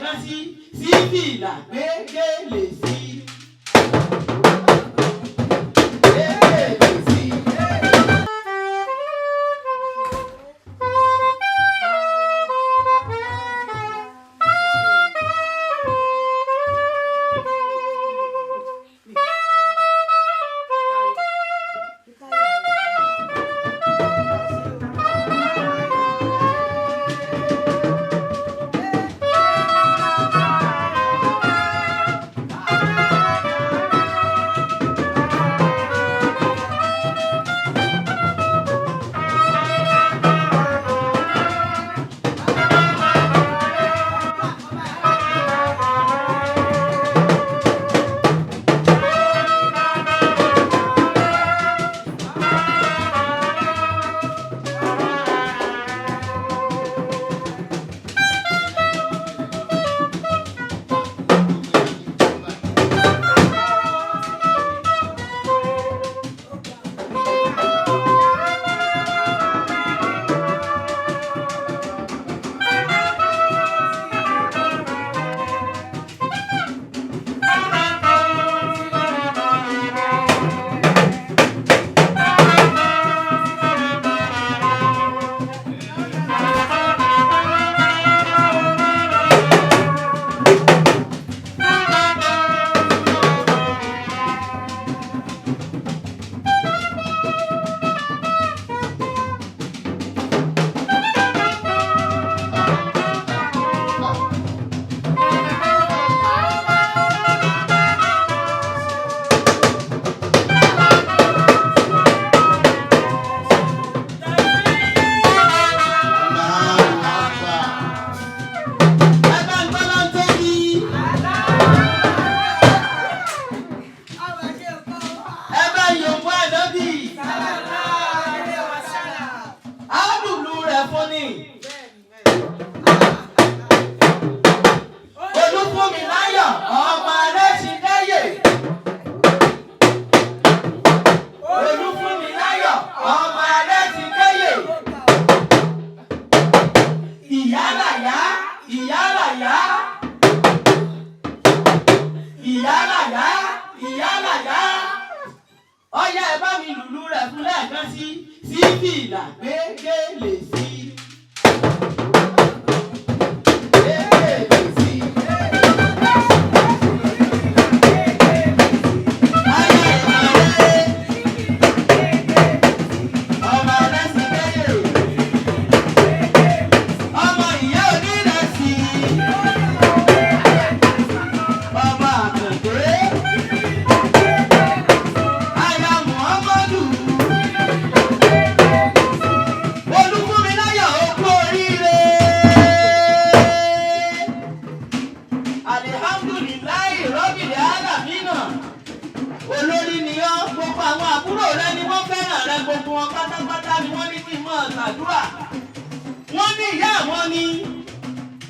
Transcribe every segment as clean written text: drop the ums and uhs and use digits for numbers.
lẹ́ẹ̀kan sí sí fìlà gbé gèlè sí. Gbé gèlè sí. Ẹ bá ń gbọ́ lọ́n tóbi. Ẹ bá ń yòǹbó ànábì. Á lùlù rẹ̀ fún ni. Olúfúnmiláyọ̀ ọmọ Alẹ́ṣinlẹ́yè. Olúfúnmiláyọ̀ ọmọ Alẹ́ṣinlẹ́yè. Ìyálàyá ìyálàyá. Ìyálàyá ìyálàyá. Ọ̀yá ẹ bá mi lùlù rẹ̀ fún lẹ́ẹ̀kan sí sí fìlà gbé gèlè sí. Gbé gèlè sí. Ayé ìmọ̀lẹ́. Ọmọ Alẹ́ṣinlẹ́yè. Ọmọ ìyá onírẹsì. Ọmọ Àkàndé. Aya Muhammadu. Olúfúnmiláyọ̀ ó kú oríire. Alihamdulilayi Rọ́bìlì Alamina. Olórí ni ọ́, gbogbo àwọn àbúrò rẹ ni wọ́n fẹ́ràn rẹ, gbogbo wọn pátápátá ni wọ́n ní kí n máa ṣàdúrà. Wọ́n ní ìyá àwọn ni,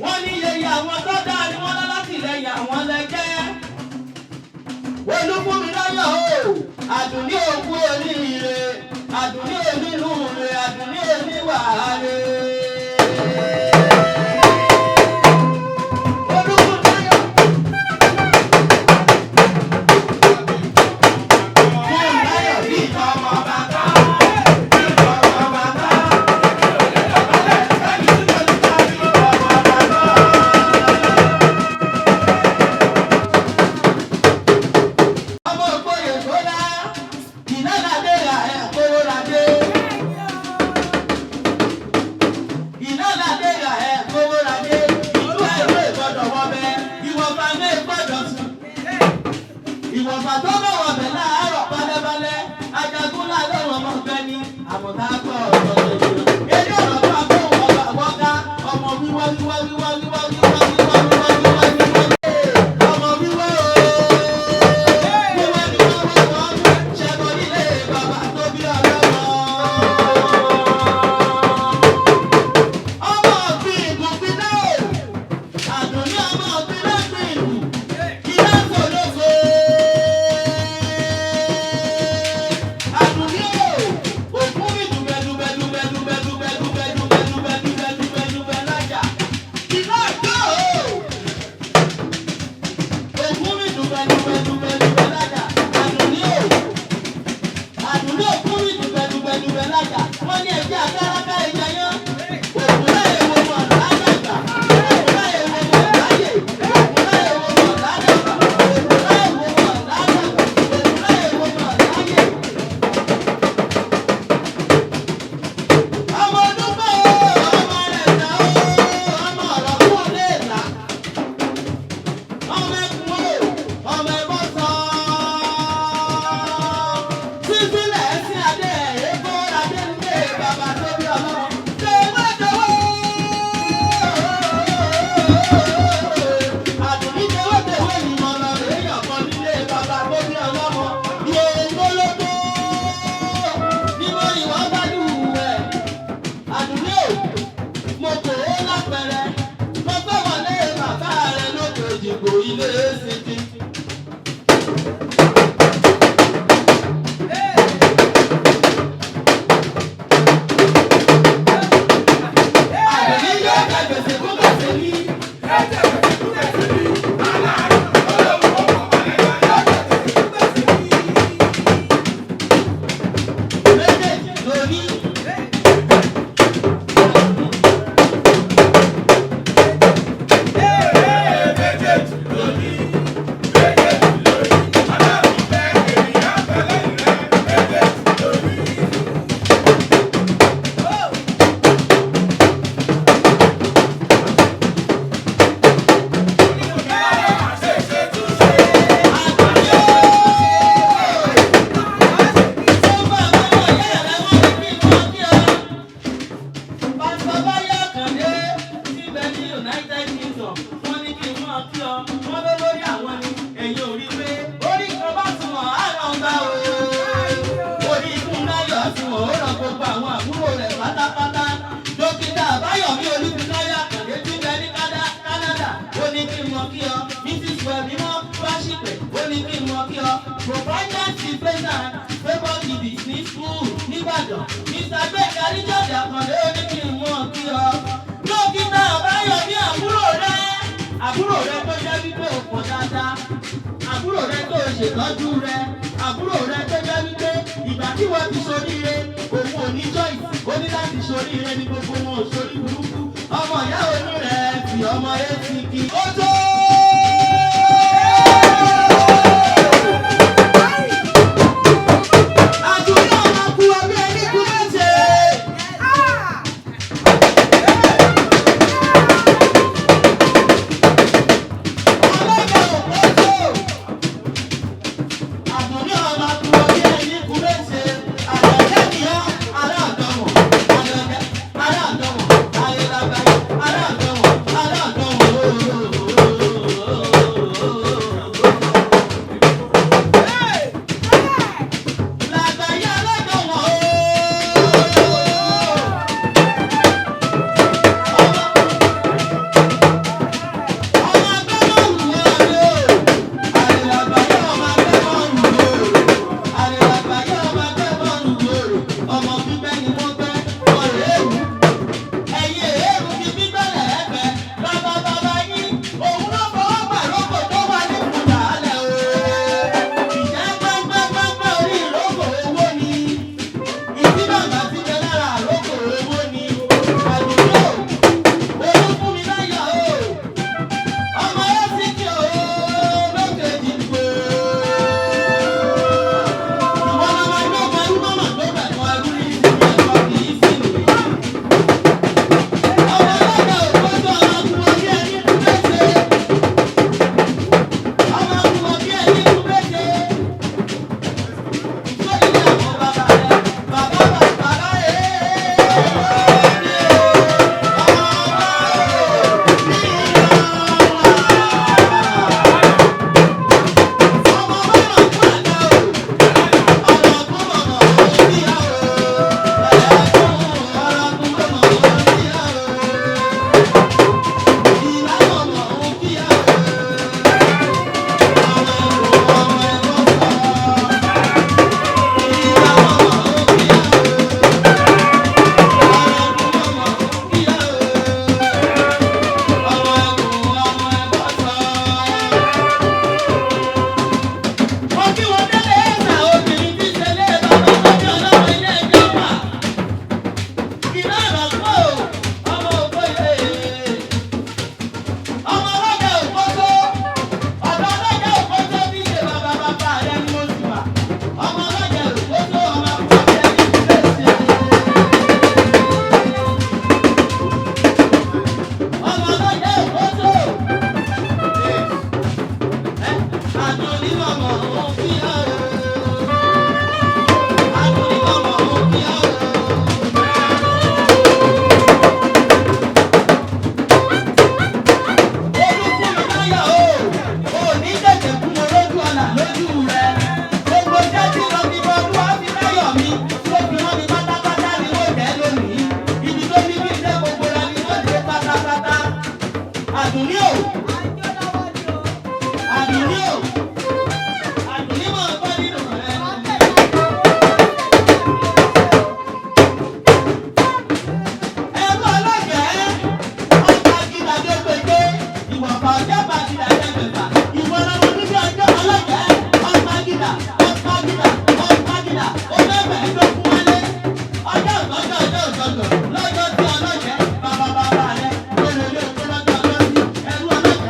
wọ́n ní yeye àwọn tó dáa ni wọ́n lálátìlẹ́yìn àwọn lẹ́jẹ́. Olúfúnmiláyọ̀ o, Àdùnní òkú oríire, Àdùnní onínúure, Àdùnní oníwàáre. Olúfúnmiláyọ̀. Fúnmiláyọ̀ bí ọmọ bàbá, bí ọmọ bàbá. Ọmọ ògbóyè tó lá, ìlànà ẹ̀ kóró la dé. Ìlànà ẹ̀ kóró la dé. Ìlú ẹ̀rọ ìgbọ́dọ̀ wọbẹ̀, ìwọ̀nba ní ìgbọ́dọ̀ sùn. Ìwọ̀nba tó bá wọbẹ̀ láàárọ̀ balẹ̀balẹ̀, ajagun láàárọ̀ ọmọ ọ̀gbẹ́ ni, àmọ̀tá gbọ́ ọ̀rọ̀ lójú. Eré ọ̀rọ̀ tó àbọ̀ ọba wọ́gá, ọmọ wíwọ́ wíwọ́ wíwọ́ wíwọ́ wíwọ́ wíwọ́ wíwọ́ wíwọ́ wíwọ́. Ọmọ wíwọ́ ooo. Wíwọ́ ni wọ́n wọ́ wọ́n ṣẹ́gun nílé bàbá tó bí ọlọ́mọ. Ọmọ ọ̀gbìn ìgùnfin náà. Àdùnní ọmọ ọ̀gbìn lọ́gbìn ìlú. Iná kò lóko. Àdùnní o, òkú mi dùbẹ̀dùbẹ̀ dùbẹ̀dùbẹ̀ dùbẹ̀dùbẹ̀ dùbẹ̀dùbẹ̀ dùbẹ̀dùbẹ̀ dùbẹ̀dùbẹ̀ lájà. Iná àjọ. nìbàdàn. Mr. Gbẹ̀ngà Richard Àkàndé ó ní kí n mọ̀ kí ọ. Dókítà Àbáyọ̀mí àbúrò rẹ̀. Àbúrò rẹ̀ tó jẹ́ wípé ó pọ̀ dáadáa. Àbúrò rẹ̀ tó ṣètọ́jú rẹ̀. Àbúrò rẹ̀ tó jẹ́ wípé ìgbà tí wọ́n ti ṣoríire, òun ò ní choice. Ó ní láti ṣoríire ní gbogbo wọn ò ṣorí burúkú. Ọmọ ìyá onú rẹ̀ fi ọmọ ATK. Ó tó! Àdúrà ọmọ kú ọbẹ̀ ẹni kú méje. Ọlọ́jà òkòtò. Àdùnní ọmọ kú ọbẹ̀ ẹni kú méje. Àdọ̀jẹ́ nìyọ́, ará àdọ̀wọ̀n. Àdọ̀jẹ́, ará àdọ̀wọ̀n. Ayélujára, ará àdọ̀wọ̀n, ará àdọ̀wọ̀n. Làgbàyà aládọ̀wọ̀n ooo. Ọmọ agbẹ́mọ̀rù wọn lò. Àlèlàgbàyà ọmọ agbẹ́mọ̀rù lò. Àlèlàgbàyà ọmọ agbẹ́mọ̀rù lò. Ọmọ gbígbẹ́ ni wọ́n gbẹ́, ọ̀rẹ́ èrú. Ẹ̀yin èérú fi gbígbẹ́ lẹ̀ẹ́gbẹ́. Bàbá bàbá yín, òun ló fọwọ́ gbà lóko tó wà ní kùdà alẹ̀ o. Ìjẹ́ gbẹ́ngbẹ́ngbẹ́ngbẹ́ orí ìrókò owó ni. Ìdí bàbá ti bẹ lára àrókò owó ni. Àdúgbò, olúfúnmi láyọ̀ o. Ọmọ ACK o, lókè dìbò. Ìwọ lọmọ ẹgbẹ́ ọmọ ẹrú mọ́mọ́ tó bẹ̀rù ẹrú ní ìsinmi ẹ̀kọ́ kì í sì nìyí. Ọmọ ọlọ́jà òkòtò ọmọ kúmọ bí ẹni kú méje. Ọmọ kúmọ bí ẹni kú méje. Ìfọ̀lì àwọn bàbá rẹ̀, bàbá bàbá Mo kí wọn délé ẹ̀sà obìnrin tí ṣẹlẹ̀ bàbá tó bí ọlọ́mọ ilé ẹjọ́ wà. Ìlú àràpọ̀ ọmọ ògbóyè. Ọmọ ọlọ́jà òkótó. Ọ̀dọ́ ọlọ́jà òkótó bí ṣe bàbá bàbá rẹ̀ ni mo sì wà. Ọmọ ọlọ́jà òkótó ọmọ àkùkọ ẹni kúrẹ́sì. Ọmọ ọlọ́jà òkótó. Àdùnní mọ̀mọ́ òun fi hàn. Àdùnní mọ̀mọ́ òun fi hàn. Olúkúlù láyà o, ò ní tètè kú mo lójú ọ̀nà lójú rẹ̀. Gbogbo jẹ́sí lọ fi bọ́ olúwa fi láyọ̀ mi, tó fi rán mi pátápátá ni ó jẹ́ lónìí. Ibi tó ní bí iṣẹ́ gbogbo ra ni ó dé pátápátá. Àdùnní o, Àdùnní o, Àdùnní máa gbọ́ nínú rẹ̀. Ẹrú ọlọ́jẹ̀ẹ́, ọba gíga gbẹgbẹ, ìwọ̀nba ọjọ́ bá gíga jẹ́gbẹ̀fà. Ìwọ lọmọ bíbí ọjọ́ ọlọ́jẹ̀ẹ́, ọba gíga, ọba gíga, ọba gíga, ọlọ́mẹ̀ẹ́dógún wálé. Ọjọ́ ìtọ́jọ́ ọjọ́ ìtọ́jọ́ lọ́jọ́ tí ọlọ́jẹ̀ẹ́ bàbá bàbá rẹ̀ lórí ilé òkú lọ́jọ́ ọjọ́ sí. Ẹrú ọlọ́jẹ̀ẹ́.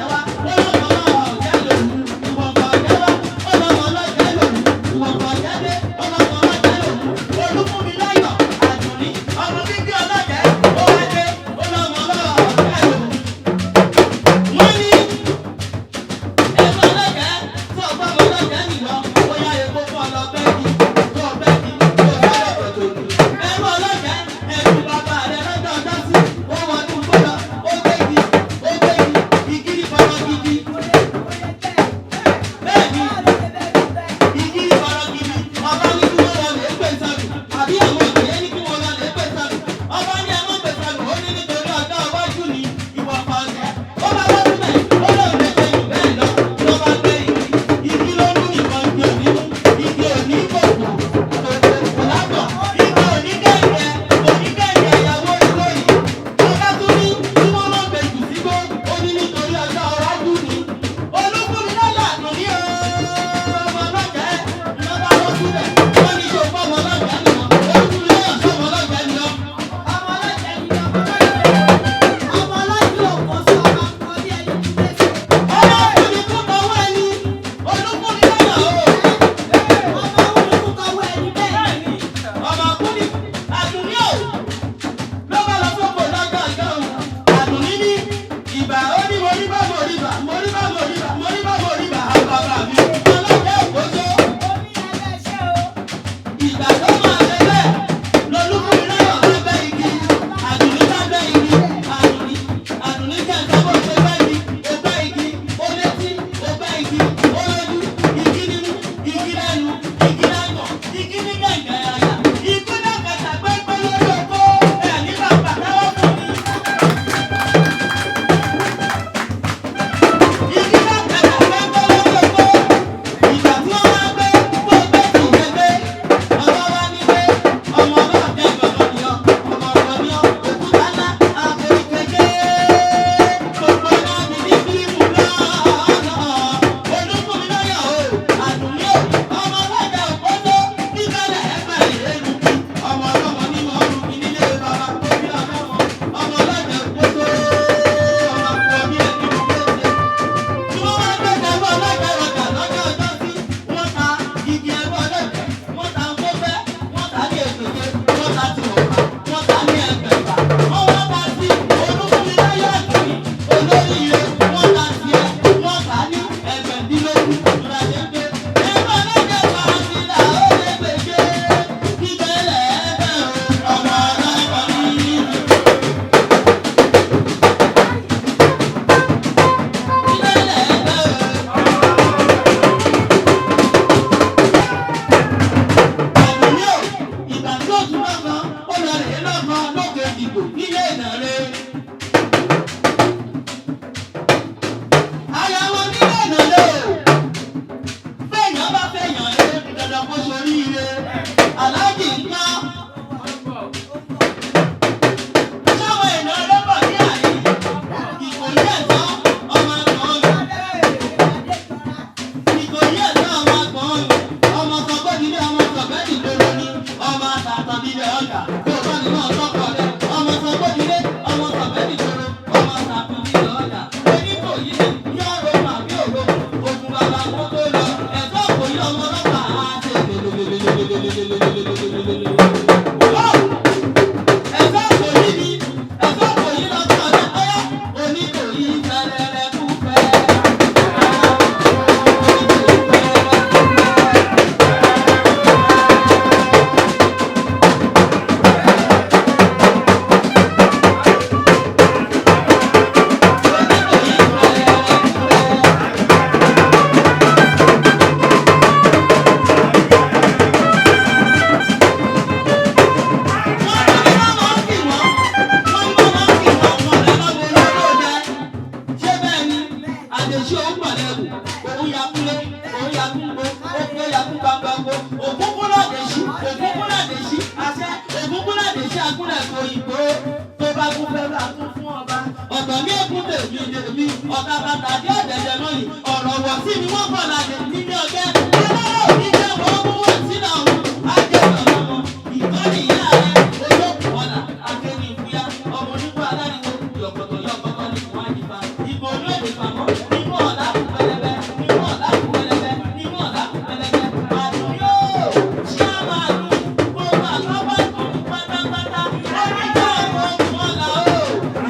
Àgbọ̀n ní èkú tèmi tèmi, ọ̀tá bàtà dé ọ̀dẹ̀dẹ̀ mọ́yì, ọ̀rọ̀ wọ̀ sí mi wọ́n kọ̀ ládé nílé ọ̀gẹ́. Ọlọ́rọ̀ ní jẹ́ wọ́n mú wọ́n sínú àwọn ajẹ́sọ̀ lọ́mọ. Ìtọ́ni ìyá rẹ̀ olókùn ọ̀là akéwì ìfúyà ọmọ onígbó aláriwo yọ̀kọ̀tọ̀ yọ̀kọ̀tọ̀ ní ìwọ̀n àjìfà. Ìbò olóòdè pamọ́ nínú ọ̀la kù pẹlẹbẹ nínú ọ̀la kù pẹlẹbẹ nínú ọ̀la kù pẹlẹbẹ. Àdùn yóò ṣé a máa lu gbogbo àkọ́kọ́ ìkànnì pátápátá. Ó ní ká ọmọ ogun ọ̀la o.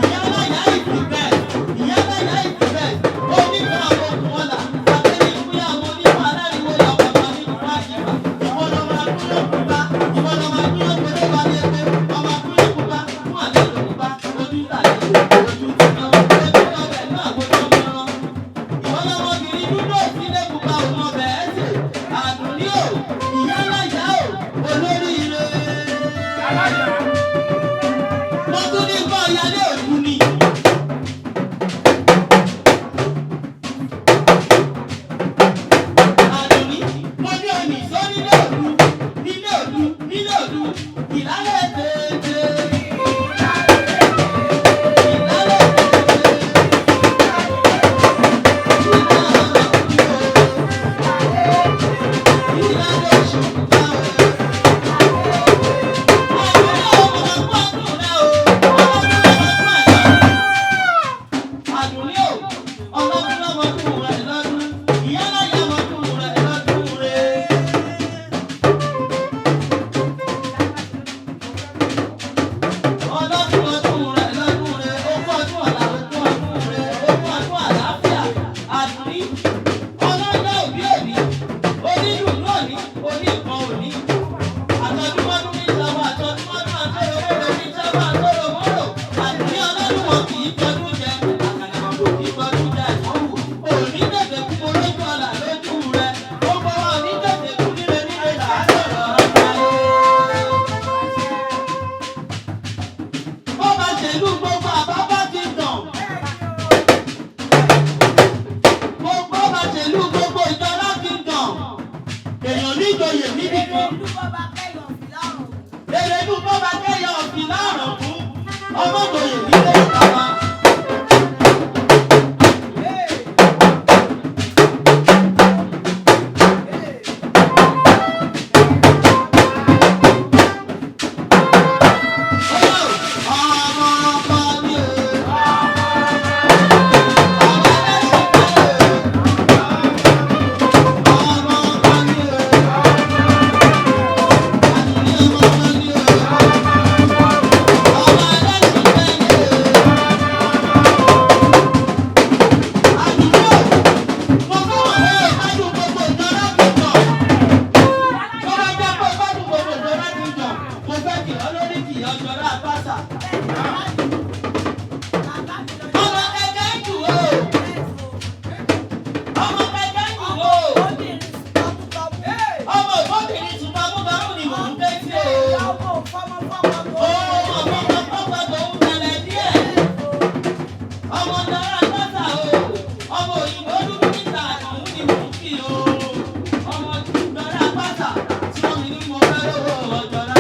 Ìyáláyà ìfìbẹ̀ ìyáláyà ìfìbẹ̀ ó ní ká ọmọ ogun ọ̀la. Akéwì ìfúyà ọmọ onígbó aláriwo yọ̀kọ̀tọ̀ ní ìwọ̀n àjìfà. Ìwọ lọ máa kúrò pupa, ìwọ lọ máa kúrò pẹlẹbà ní ẹgbẹ́, ọmọ kúrò pupa fún àlejò pupa, ojú tàlejò, ojú tìǹà, ojú ọbẹ̀ náà gbọdọ̀ mọ́rán. Ìwọ lọmọbìnrin dúdú òsínlẹ̀ pupa òun ọbẹ̀ ẹ̀ sè, àdùnní o, ìyáláyà o, olóríire. Mo tún ní kọ́ ìyálé òkú ni. Àdùnní, mo ní òní sọ nílé òdu, nílé òdu, nílé òdu, ìlálẹ̀ tètè. Ìlálẹ̀ tètè. Ìlálẹ̀ òṣùpá o. Àdùnní ò mọ̀ kú ọdún rẹ o, ọlọ́dún lọ́mọ kú àná. Àdùnní o, ọlọ́dún lọ́mọ kú rẹ̀ lọ́dún, ìyáláyà mọ̀ kú rẹ̀ lọ́dún rẹ̀. Ọlọ́dún ọdún rẹ̀ lọ́dún rẹ̀, ogún ọdún ọ̀la ogún ọdún rẹ̀, ogún ọdún àlàáfíà, àdùnní. Ọlọ́jọ́ òbí òní, onídùúdú òní, oníkan òní. Àtọdúnmọ́dún ní sábà, àtọdúnmọ́dún àtọrọmọ́rò ní sábà, àtọrọmọ́rò. Àdùnní ọlọ́dún wọn kì í gbọdún jẹ, àkàlàmọ̀gbò kì í gbọdún jẹ àìmọ́wò. Òní tètè kú mo lójú ọ̀la lójú rẹ̀, gbogbo wa òní tètè kú nílé nílé làá sọ̀rọ̀ ọ̀la. Bó bá ṣèlú gbogbo àbábá ti dàn. Gbogbo bá ṣèlú gbogbo ìjọba ti dàn. Èèyàn níjòyè níbì kan. Èrèlú bó bá kẹ́yọ̀ ọ̀sìn láàrọ̀ fún. Ọmọdòyè nílé ìjọba. Ọmọ ọkọ ni o. Ọmọ ẹlẹ́sìn kan o. Ọmọ ọkọ ni o. Àdùnní ọmọ ọkọ ni o. Ọmọ ẹlẹ́sìn kan ni o. Àdùnní o. Mo fẹ́ wọ̀ pé ìgbádùn gbogbo ìjọba ti jọ. Tó bá jẹ́ pé ìgbádùn gbogbo ìjọba ti jọ, mo fẹ́ kì ọ́ lórí kì ọ́ jọra àbáṣà. Ọmọ kẹ̀kẹ́ ń jù o. Ọmọ kẹ̀kẹ́ ń jù o. Ọmọ òbóbìnrin tún máa mú bàrún ni mò ń ké sí o. Ọmọ ọmọ ọmọ tó ń tẹ̀lé díẹ̀. Ọmọ dára tọ́ta o. Ọmọ òyìnbó dúdú níta àdùnnú ni mò ń kì o. Ọmọ dára pátá tí wọ́n mi ní mo fẹ́ lówó ọjọ́ra.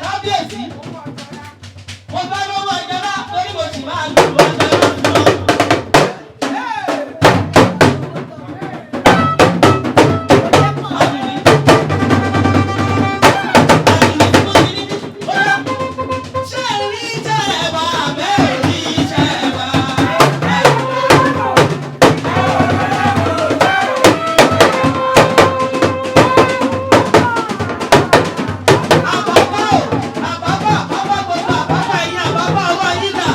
Kábíyèsí, mo fẹ́ lówó ọjọ́ra torí mo sì máa lù ọjọ́ra fún ọ. Àdùnní. Ṣé rí jẹ́ wà bẹ́ẹ̀ rí jẹ́ wà? Àbábá o, àbábá, àbábá gbogbo àbábá ẹ̀yìn àbábá ọwọ́ yín dà.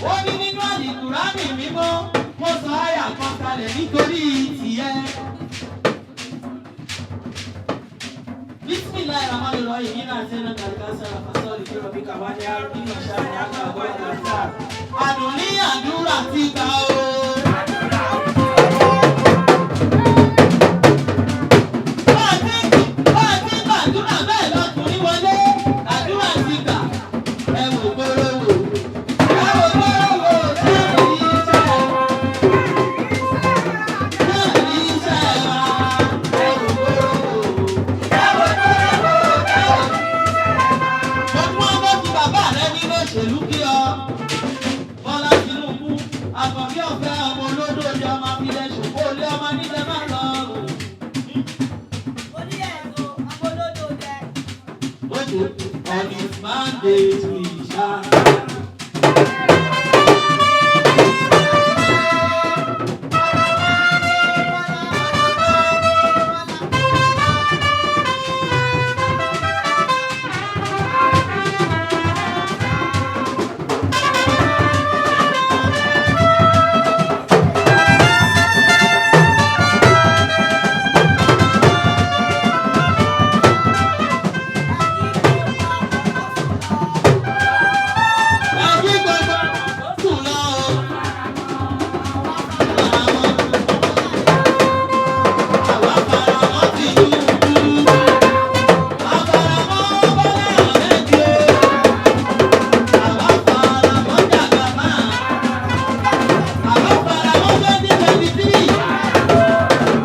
Ó ní nínú àlìkùránì mímọ́, wọ́n sọ àyà kan kalẹ̀ nítorí tìẹ. Bismillahir Rahmanir Rahim. Iná àti ẹ̀nà kàlíkà sára fasọ́ọ̀lì kí rọ̀bì kàwá ní àrùn nínú ọ̀ṣà ní àgbà ọgbà ìlànà. Àdùnní àdúrà ti gbà o. Bá a ti ń gbàdúrà bẹ́ẹ̀ lọkùnrin wọlé, àdúrà ti gbà. Ẹ wò gbóró wò. Ẹ wò gbóró wò lẹ́rìí iṣẹ́. Lẹ́rìí iṣẹ́ wa. Ẹ wò gbóró wò. Ẹ wò gbóró wò lẹ́rìí. Mo tún wá bọ́ ti bàbá rẹ nínú òṣèlú kí ọ. Bọ́lá Tinubu, àkànbí ọ̀fẹ́ ọmọ olódò ilé ọmọ afilẹ̀ ṣòfò ilé ọmọ nílẹ̀ má lọ rùn. Ojo, on his mandate we shall. Ẹjí gbogbo sùn lọ o. Àwa fara mọ́ Tinubu. Àfara mọ́ Bọ́lá Ahmed o. Àwa fara mọ́ Jagaba. Àwa fara mọ́ 2023.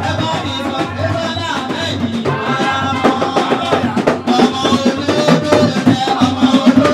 Ẹ bá mi sọ pé Bọ́lá Ahmed fara mọ́. Ọmọ olódò jẹ́ ọmọ olódò.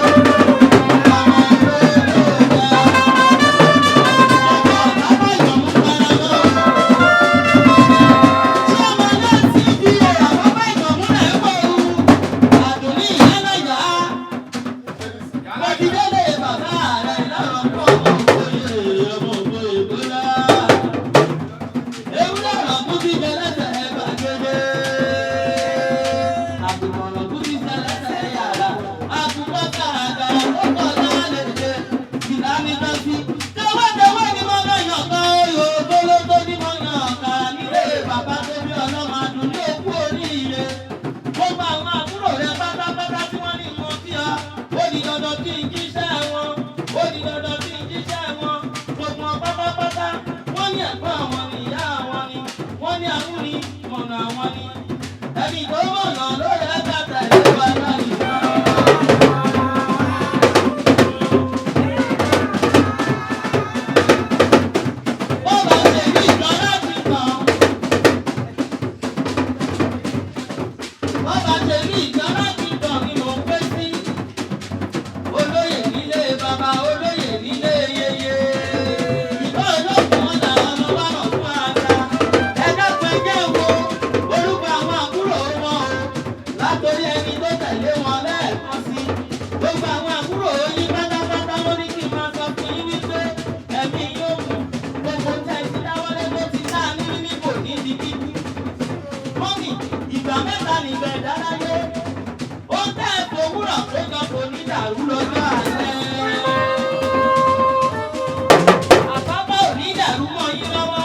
Gbogbo àwọn àbúrò rẹ pátápátá tí wọ́n ní mo kí ọ, ó di dandan kí n jíṣẹ́ wọn, ó di dandan kí n jíṣẹ́ wọn. Gbogbo wọn pátápátá, wọ́n ní ẹ̀gbọ́n àwọn ni ìyá àwọn ni, wọ́n ní amúni mọ̀nà àwọn ni. Ẹni tó mọ̀nà ló yẹ ká tẹ̀lé wa láyé. Bó bá ṣe ní ìtàn láti kàn. Bó bá ṣe ní ìtàn láti kàn ni mò ń pé sí. Olóyè nílé bàbá, olóyè nílé yeye. Ìbá olókùn ọ̀nà ọmọ wa mọ̀ fún ata. Ẹ dákun ẹ jẹ́ wo orúkọ àwọn àbúrò wọn o. Látòrí ẹni tó tẹ̀lé wọn lẹ́ẹ̀kan sí. Gbogbo àwọn àbúrò yín pátápátá ló ní kí n máa sọ fún yín wípé ẹ̀mí yóò mú. Gbogbo tẹ́ ẹ ti dáwọ́lé tó ti dá ní mímí kò ní di kíkú. Mọ́mì, ìgbà mẹ́ta nìgbà ẹ̀dá láyé. Ó tẹ́ ẹ fòwúrọ̀ tó jọ kò ní dàrú lọ́jọ́ alẹ́. Àpápá ò ní dàrú mọ́ yín lọ́wọ́.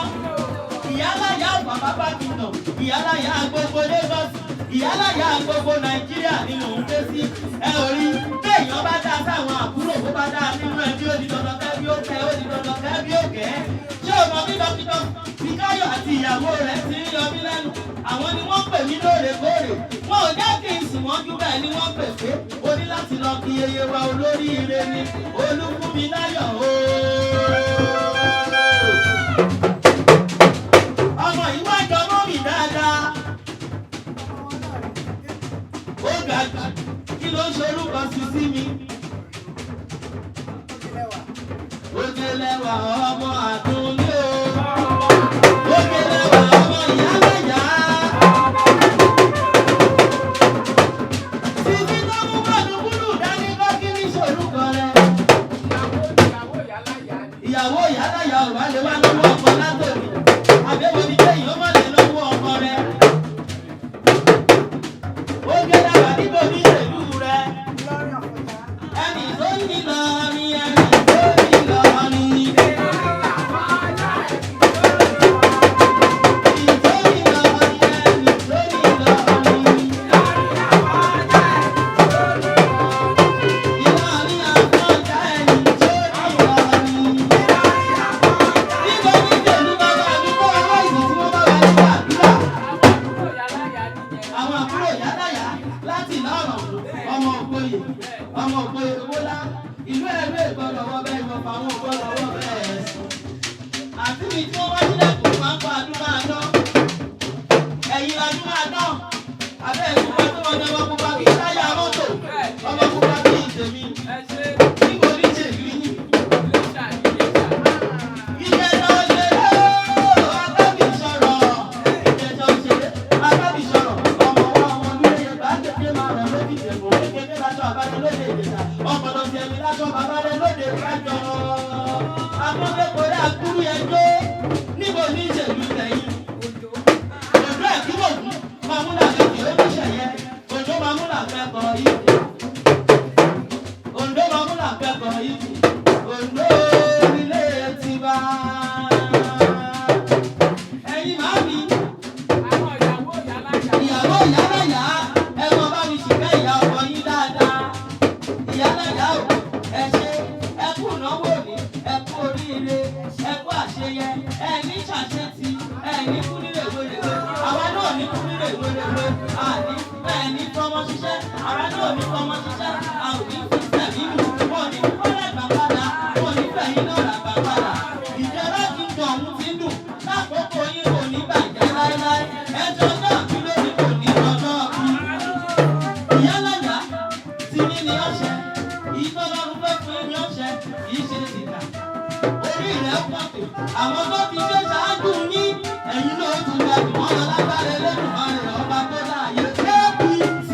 Ìyáláyà bàbá bá ti tàn, ìyáláyà gbogbo Lagos, ìyáláyà gbogbo Nàìjíríà ni mò ń ké sí. Ẹ ò rí, béèyàn bá dá sáwọn àbúrò bó bá dá nínú ẹbí ó di dandan kẹ́bí ó kẹ́ ó di dandan kẹ́bí ó kẹ́. Ṣé o mọ bí dókítà Fikáyọ̀ àti ìyàwó rẹ̀ ti ń yọ mí lẹ́nu? Àwọn ni wọ́n pè mí lóòrèkóòrè. Wọn ò jẹ́ kí n sùn mọ́jú bẹ́ẹ̀ ni wọ́n pè pé o ní láti lọ kí yeye wa olóríire ni Olúfúnmiláyọ̀ ooo. Ọmọ yìí wá jọ mọ́ mi dáadáa. Ó ga jù, kí ló ń ṣorúkọ sí sí mi? Oge lẹ́wà ọmọ àdúnlé o. Oge lẹ́wà ọmọ ìyálẹ̀yà. Títí tó mú bọ̀dùkúlù dání kọ́ kí ní ṣorúkọ rẹ̀. Ìyàwó ìyálẹ̀yà ò wá lè wá lọ́wọ́ ọkọ látòní. Àbẹ̀wò ni kéèyàn ó má lè lọ́wọ́ ọkọ rẹ̀. Oge lẹ́wà níbo ní ìṣèlú rẹ̀. Ẹnì tó ní lọ ni ẹnì tó ní lọ. Ìwọ̀fà wọn ò gbọ́dọ̀ wọ́ bẹ́ẹ̀ sùn. Àti mi tí wọ́n bá sílẹ̀kùn máa ń pa àdúrà dán. Ẹ̀yin làdúrà dán. Abẹ́ ìpupa tó wọ́n jẹ́ ọmọ pupa bíi táyà mọ́tò. Ọmọ pupa bíi tèmi. Níbo ní tèmi yín? Ìjẹ̀ṣà òṣèré ooo, akábìsọ̀rọ̀. Ìjẹ̀ṣà òṣèré, akábìsọ̀rọ̀. Ọmọ wa ọmọ lóye bá kékeré máa rẹ̀ lóbi ìjẹ̀bù. Kékeré láṣọ àbájọ lóde Ìjẹ̀ṣà. Ọ̀pọ̀lọ̀ ti ẹ̀mí láṣọ bàbá rẹ̀ lóde Ìbàjọ́. Akọ́gbẹ́kọ̀rẹ́ àkúrú ẹjọ́. Níbo ní ìṣèlú tẹ̀yìn? Òjò ẹ̀kúnmọ̀gún máa mú làkẹ́kọ̀ọ́ ó ní ṣẹ̀yẹ. Òjò máa mú làkẹ́kọ̀ọ́ yìí. Òǹdó máa mú làkẹ́kọ̀ọ́ yìí. Òǹdó nílé ti bá. Ẹ̀yin màámi, ìyàwó ìyáláyà, ẹ mọ bá mi ṣìkẹ́ ìyá ọkọ yín dáadáa. Ìyáláyà o, ẹ ṣé, ẹ kú ìnáwó òní, ẹ kú oríire, ẹ kú àṣeyẹ, ẹ ní ṣàṣetì, ẹ ní kú ní rèwerèwe. Àwa náà ní kú ní rèwerèwe, àní ẹ ní fọmọ ṣiṣẹ́, àwa náà ní fọmọ ṣiṣẹ́, a ò ní fi sẹ̀mí nù, wọn ò ní fi fọ́lẹ̀ gbà padà, wọn ò ní fẹ̀yìn náà rà gbà padà. Ìjọba ti ń dùn ọ̀hún ti ń dùn, lákòókò yín kò ní bàjẹ́ láéláé. Ẹjọ́ náà kí ló ní kò ní ọjọ́ kú. Ìyálàyà ti ní ní ọ̀sẹ̀, ìtọ́lọ́run fẹ́ fún yín ní ọ̀sẹ̀, kì í ṣe tìkà. Orí rẹ̀ pọ̀tò, àwọn tó ti ṣe ṣáájú yín, ẹ̀yin náà ó tún ga jù wọ́n lọ lágbára Elédùmarè ọba tó láàyè. APT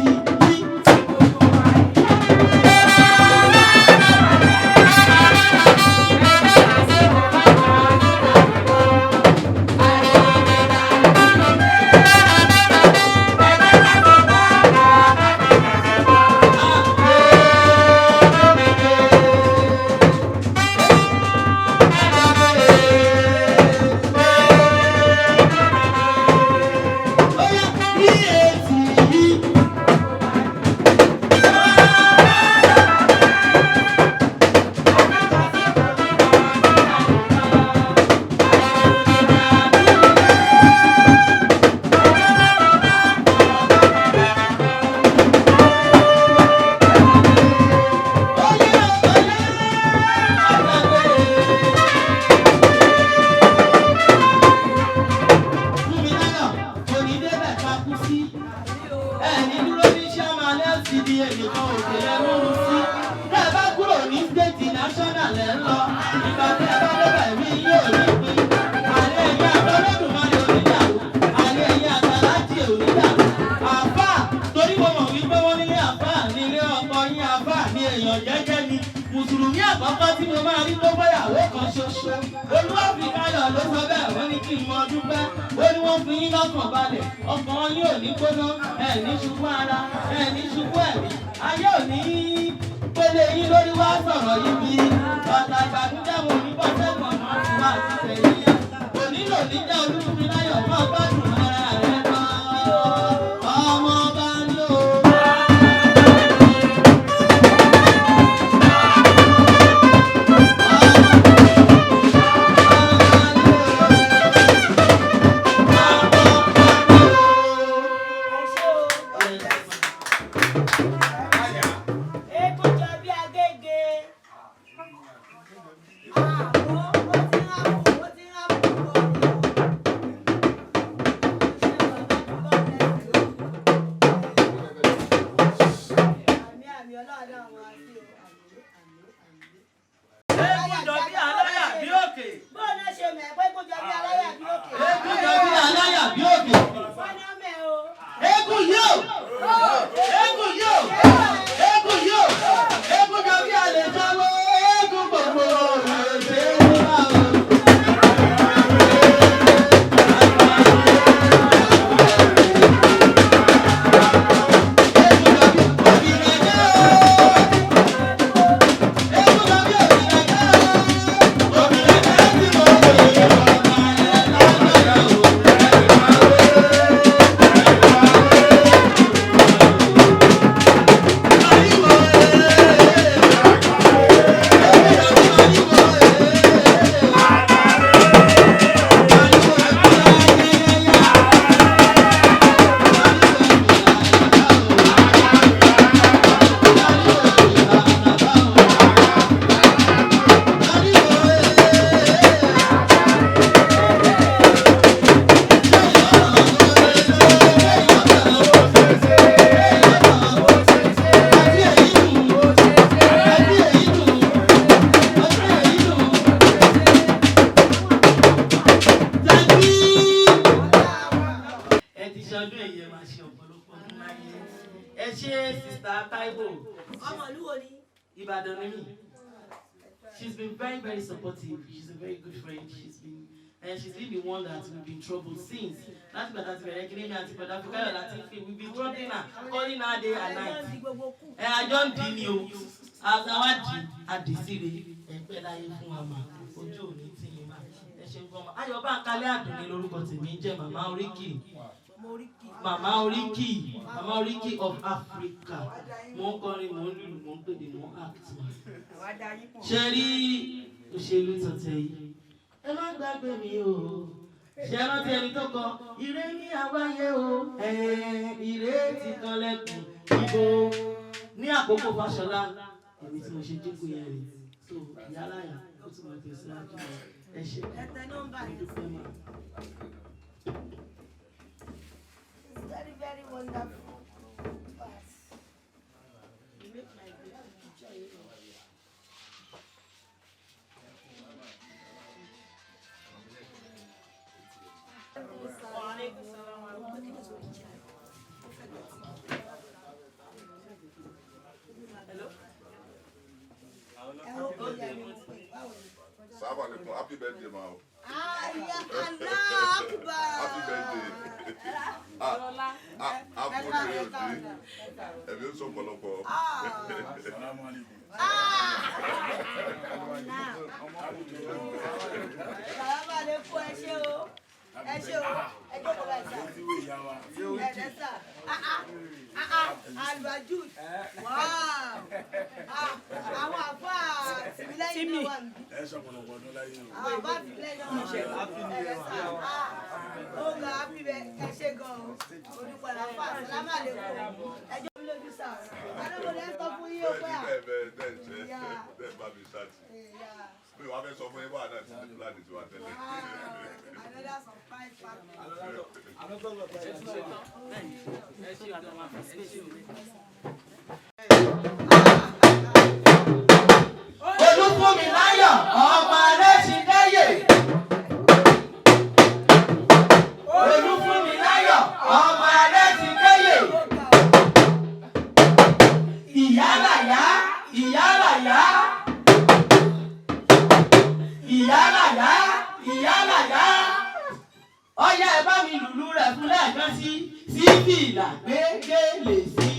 Oya, EATE. Oya, oya, Fúnmiláyọ̀ kò ní débẹ̀ ká kú sí. Ẹni dúró ní Sherman LCD ẹnìkan òkè ẹ múru sí. Tẹ́ ẹ bá kúrò ní stéètì national lẹ́ ń lọ. Ìgbà tẹ́ ẹ bá débẹ̀ rí yóò ní pín. Àlẹ́ ẹ̀yìn àtọ́lọ́dúnmáyé onídàrú. Àlẹ́ ẹ̀yìn àtàlájì onídàrú. Àfáà torí mo mọ̀ wípé wọ́n nílé àfáà nílé ọkọ yín àfáà ní èèyàn jẹ́jẹ́ ni. Mùsùlùmí àkọ́kọ́ tí mo máa rí tó bọ́yàwó kan ṣoṣo. Olúwàfíkáyọ̀ ló sọ bẹ́ẹ̀ wọ́n ní kí n mọ dúpẹ́. Ó ní wọ́n fi yín lọ́kàn balẹ̀. Ọkàn yín ò ní gbóná, ẹ̀ ní ṣubú ara, ẹ̀ ní ṣubú ẹ̀mí. Ayé ò ní pélé yín lórí wá sọ̀rọ̀ yín bí. Bàtà ìbànújẹ́ wọn ò ní bọ́ sẹ́kọ̀ọ́ náà ti wá àti tẹ̀yìn yẹn. Kò nílò níjà Olúfúnmiláyọ̀ máa gbádùn ara rẹ̀ lọ. Ọmọ bá ń lò ó. Ẹ ṣé o. Eégún jọ bí agége. Àwọ̀ ó ti ń rákò, ó ti ń rákò pọ̀ ni o. Ṣé bàbá mi bá bẹ̀rẹ̀ o? Àmì àmì ọlọ́run àwọn àti o. Àmì àmì àmì. Eégún jọ bí aláyà bí òkè. Bóun náà ṣe mọ̀ ẹ́ pé eégún jọ bí aláyà bí òkè. Eégún jọ bí aláyà bí òkè. Wọ́n ní ọmọ ẹ̀ o. Eégún yóò. Eégún yóò. Eégún yóò. Eégún jọ bí àlejò eégún gbogbo òrèlè wá o. Eégún jọ bí òbí rẹ̀ jẹ́ o. Eégún jọ bí òbí rẹ̀ jẹ́ o. Òbí rẹ̀ jẹ́ tí mo lè yọ ọ̀gá ẹ̀ lọ́dọ̀ o. Ṣé Sister Taiwo. Ọmọ ìlú wo ni? Ìbàdàn ni mí. She's been very, very supportive. She's a very good friend. She's been the one that we've been troubled since. Láti gbàtà ti bẹ̀rẹ̀ kíní mi àti Bọ̀dá Fúkáyọ̀ láti fi, we've been troubling her, calling her day and Ẹjọ́ ń night. di gbogbo kù. Ẹ àjọ ń dì ní o. Àwa dì àdìsíre. Ẹ pẹ́ láyé fún wa mà. Ojú ò ní tì yín mà. Ẹ ṣe gan ma. Ayọ̀ Báńkálẹ̀ Àdùnní lórúkọ tèmi ń jẹ́ Màmá Oríkì. Ọmọ oríkì. Màmá Oríkì, Màmá Oríkì of Africa. Mo ń kọrin, mo ń lùlù, mo ń pèdè, mo ń act mà. Ṣe rí òṣèlú tọ̀tẹ̀ yìí, ẹ má gbàgbé mi o. Ṣe rántí ẹni tó kọ ire ní àwáyé o, ire ti kanlẹ̀kùn ibo ní àkókò Fáṣọlá, èmi tí mo ṣe jókòó yẹn rè so ìyálàyà ó tún máa tẹ̀síwájú. Ẹ ṣe. Ẹ tẹ nọ́mbà Mo yẹn. dúpẹ́ mà. It's very, very wonderful. But you make my day. Picture you know. Hello? Ẹ ó kó yẹ mi pé báwo ni? Salaam alaikum. Happy birthday, ma. Aya Allah Akbar. Happy birthday. Ah, ah, ah, fún òde òde. Ẹ̀mí ó sọ ọ̀pọ̀lọpọ̀. Salamu alaikum. Sàlámà alaikum, ẹ ṣé o. Ẹ ṣé o. Ẹ jókòó báyìí sá. Ìwé ìyá wa. Ẹ lẹ́ sà. Ah ah ah ah Alwajud. Wow. Ah, àwọn àfáà tìmílẹ́yìn náà wà níbí. Ẹ sọ ọ̀pọ̀lọpọ̀ ọdún láyé o. Àwọn àfáà tìmílẹ́yìn náà wà níbí. Ẹ lẹ́ sà. Ah, ó ga, happy birthday. Ẹ ṣé gan-an. Olùkọ́ àfáà sàlámà alaikum. Ẹ jọ́ mi lójú sà. Adébọ̀dé sọ fún yín ó pé à. Bẹ́ẹ̀ bẹ́ẹ̀ bẹ́ẹ̀ ṣe bẹ́ẹ̀ bá mi ṣáàtì. Yeah. Mi ò wá fẹ́ sọ fún yín wà náà ti ní plan tiwa tẹ́lẹ̀. Wow. Another surprise party. Ẹ ṣe gan ma, ẹ ṣe o. Olúfúnmiláyọ̀ ọmọ Alẹ́ṣinlẹ́yè. Olúfúnmiláyọ̀ ọmọ Alẹ́ṣinlẹ́yè. Ìyálàyá, ìyálàyá. Ìyálàyá, ìyálàyá. Ọyá, ẹ bá mi lùlù rẹ̀ fún lẹ́ẹ̀kan sí sí fìlà gbégélé sí.